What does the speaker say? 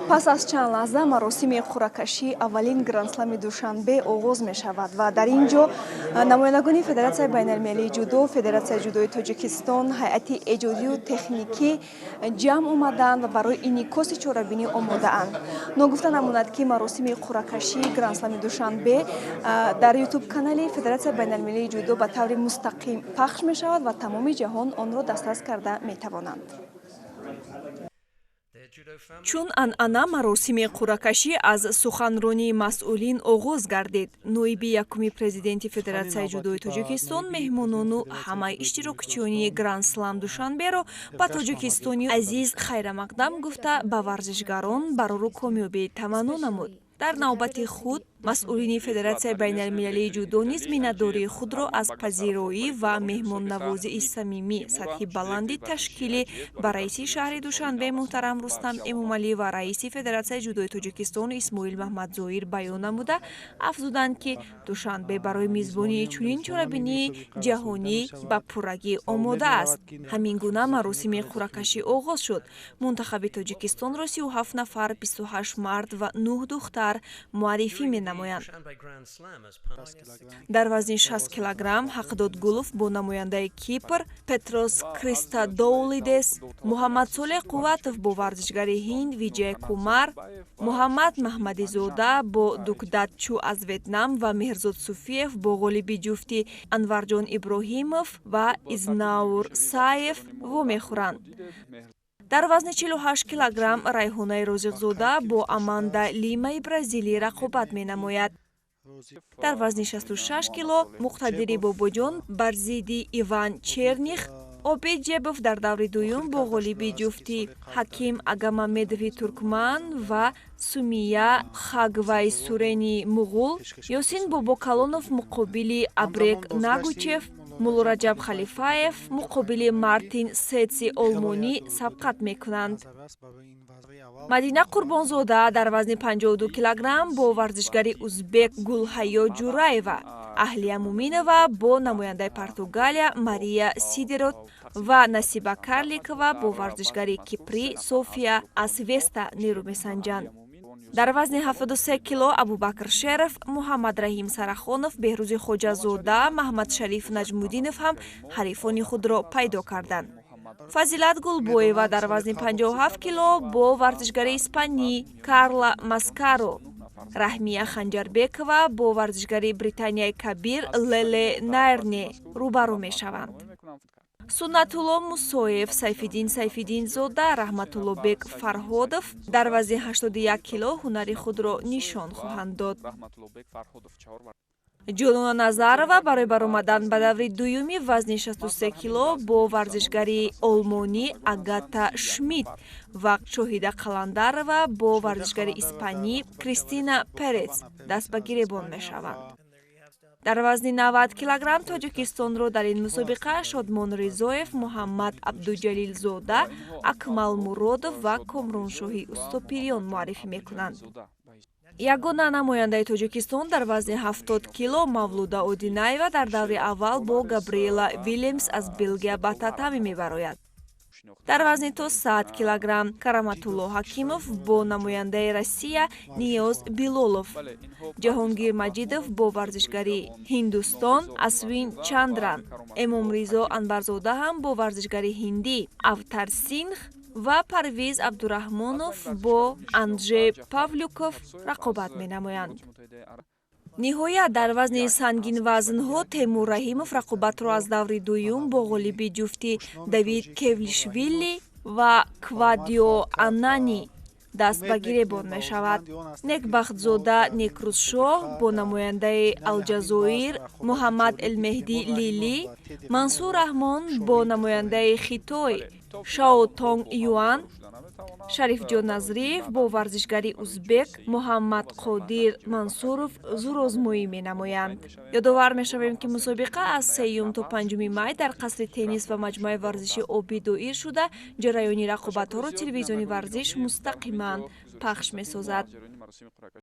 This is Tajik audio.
Пас аз чанд лаҳза маросими қуръакашии аввалин Грандслами Душанбе оғоз мешавад ва дар ин ҷо намояндагони Федератсияи байналмилалии ҷудо, Федератсияи ҷудои Тоҷикистон, ҳайати эҷодию техникӣ ҷамъ омаданд ва барои инъикоси чорабинӣ омодаанд. Ногуфта намонад, ки маросими қуръакашии Грандслами Душанбе дар Ютуб канали Федератсияи байналмилалии ҷудо ба таври мустақим пахш мешавад ва тамоми ҷаҳон онро дастрас карда метавонанд. Чун анъана, маросими қуръакашӣ аз суханронии масъулин оғоз гардид. Ноиби якуми президенти Федератсияи ҷудои Тоҷикистон меҳмонону ҳамаи иштирокчиёни Грандслам Душанберо ба Тоҷикистони азиз хайрамақдам гуфта, ба варзишгарон барору комёбӣ таманно намуд. Дар навбати худ масъулини Федератсияи байналмилалии ҷудо низ миннатдории худро аз пазироӣ ва меҳмоннавозии самимӣ, сатҳи баланди ташкилӣ ба раиси шаҳри Душанбе муҳтарам Рустам Эмомалӣ ва раиси Федератсияи ҷудои Тоҷикистон Исмоил Маҳмадзоир баён намуда, афзуданд, ки Душанбе барои мизбонии чунин чорабинии ҷаҳонӣ ба пуррагӣ омода аст. Ҳамин гуна маросими қуръакашӣ оғоз шуд. Мунтахаби Тоҷикистонро 37 нафар, 28 мард ва 9 духтар, муаррифӣ менамоянд. Дар вазни 60 килограмм Ҳақдод Гулов бо намояндаи Кипр Петрос Кристадоулидес, Муҳаммадсолеҳ Қувватов бо варзишгари ҳинд Виджай Кумар, Муҳаммад Маҳмадизода бо Дукдат Чу аз Ветнам ва Меҳрзод Суфиев бо ғолиби ҷуфти Анварҷон Иброҳимов ва Изнаур Саев вомехӯранд. Дар вазни 48 килограмм Райҳонаи Розиқзода бо Аманда Лимаи бразилӣ рақобат менамояд. Дар вазни 66 кило Муқтадири Бобоҷон бар зидди Иван Черних, Обид Ҷебов дар даври дуюм бо ғолиби ҷуфти Ҳаким Агамамедови туркман ва Сумия Хагвайсурени муғул, Ёсин Бобокалонов муқобили Абрек Нагучев, Муллораҷаб Халифаев муқобили Мартин Сетси олмонӣ сабқат мекунанд. Мадина Қурбонзода дар вазни 52 килограмм бо варзишгари узбек Гулҳаё Ҷураева, Аҳлия Муминова бо намояндаи Португалия Мария Сидерот ва Насиба Карликова бо варзишгари кипрӣ София Асвеста нерӯ месанҷанд. Дар вазни 73 кило Абубакр Шеров, Муҳаммадраҳим Сарахонов, Беҳрӯзи Хоҷазода, Маҳмадшариф Наҷмуддинов ҳам ҳарифони худро пайдо карданд. Фазилат Гулбоева дар вазни 57 кило бо варзишгари испанӣ Карла Маскаро, Раҳмия Ханҷарбекова бо варзишгари Британияи Кабир Леле Найрне рӯбарӯ мешаванд. Суннатулло Мусоев, Сайфиддин Сайфиддинзода, Раҳматуллобек Фарҳодов дар вазни 81 кило ҳунари худро нишон хоҳанд дод. Ҷонона Назарова барои баромадан ба даври дуюми вазни 63 кило бо варзишгари олмонӣ Агата Шмидт ва Шоҳида Қаландарова бо варзишгари испанӣ Кристина Перец даст ба гиребон мешаванд. Дар вазни 90 килограмм Тоҷикистонро дар ин мусобиқа Шодмон Ризоев, Муҳаммад Абдуҷалилзода, Акмал Муродов ва Комроншоҳи Устопириён муаррифӣ мекунанд. Ягона намояндаи Тоҷикистон дар вазни 70 кило Мавлуда Одинаева дар даври аввал бо Габриэла Вилемс аз Белгия ба татами мебарояд. Дар вазни то 100 килограмм Караматулло Ҳакимов бо намояндаи Россия Ниёз Билолов, Ҷаҳонгир Маҷидов бо варзишгари Ҳиндустон Асвин Чандран, Эмомризо Анварзода ҳам бо варзишгари ҳиндӣ Автар Синх ва Парвиз Абдураҳмонов бо Анджей Павлюков рақобат менамоянд. Ниҳоят, дар вазни сангинвазнҳо Темур Раҳимов рақобатро аз даври дуюм бо ғолиби ҷуфти Давид Кевлишвили ва Квадио Анани даст ба гиребон мешавад. Некбахтзода Некрӯзшоҳ бо намояндаи Алҷазоир Муҳаммад Элмеҳдӣ Лили, Мансур Раҳмон бо намояндаи Хитой Шао Тонг Юан, Шарифҷон Назриев бо варзишгари узбек Муҳаммадқодир Мансуров зӯрозмоӣ менамоянд. Ёдовар мешавем, ки мусобиқа аз 3 то 5 май дар қасри теннис ва маҷмӯаи варзиши обӣ доир шуда, ҷараёни рақобатҳоро телевизиони Варзиш мустақиман пахш месозад.